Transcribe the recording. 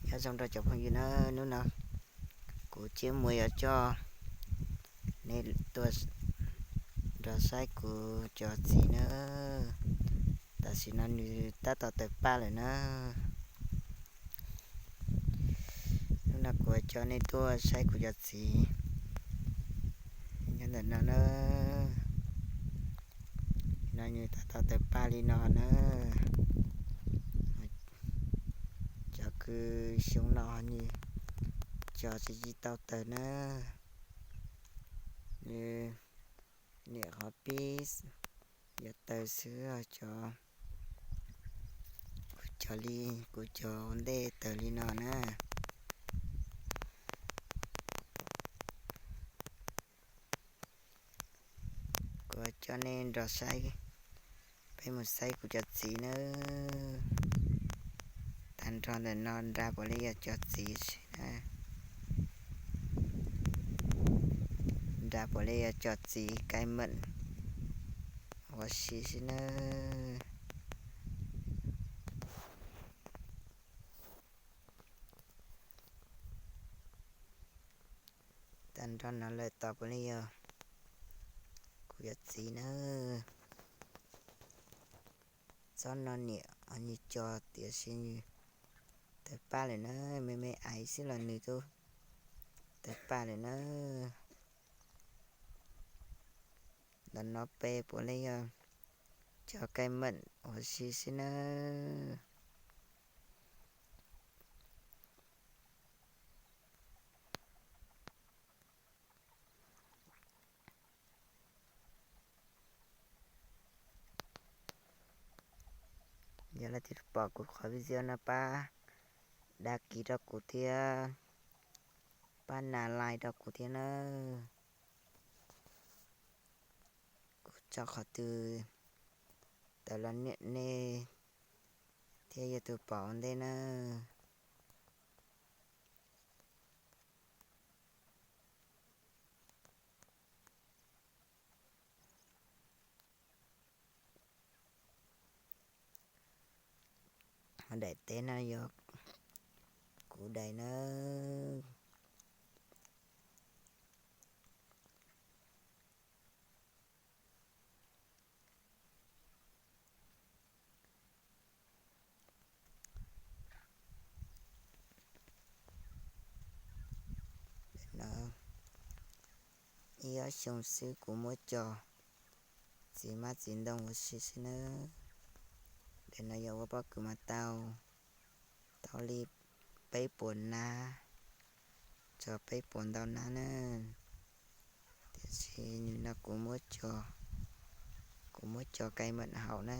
Nyob zoo rau cov phooj ywg na, hnub no kuv Tsiab Muas yuav coj nej tuaj nrog saib kuv cov txiv na. Tam sim no nws tab tom tawg paj lawm na. Hnub no kuv yuav coj nej tuaj saib kuv cov txiv nyob ntawm no na. No nws tab tom tawg paj li no na. Cov kws xyoo no nws cog tsis tau tawg na. Nws niam qhov pib yuav tawg xwb, cov, kuv cog li, kuv cog ua ntej tawg li no na. Kuv coj nej nrog saib, peb mus saib kuv cov txiv nawb. Tag nrho ntawm no nrad puav leej yog cov txiv xwb na. Nrad puav leej yog cov txiv kai meem ua si xwb nawb. Tag nrho no lawm tod puav leej yog kuv cov txiv nawb. Tsob no niam nws cog tiam sis nws tawg paj lawm na, me me aiv xwb los nws twb tawg paj lawm na. Ntawm no peb puav leej yog cov kai meem ua si xwb nawb. Yog leej twg pom kuv qhov video no pab đăng ký rau kuv thiab, pab nias like rau kuv thiab nawb. Kuv tso qhov twg tawm los nej thiaj yog tus pom ua ntej nawb. Daim teb no yog kuv daim nawb. No ib ob xyoo xwb kuv muab cog txiv hmab txiv ntoo ua si xwb nawb. Daim no yog ua pob kws mas tau, tau li peb puas nab, txog peb puas ntau nab na. Tiam sis nim no kuv muab cog, kuv muab cog kai meem haus na.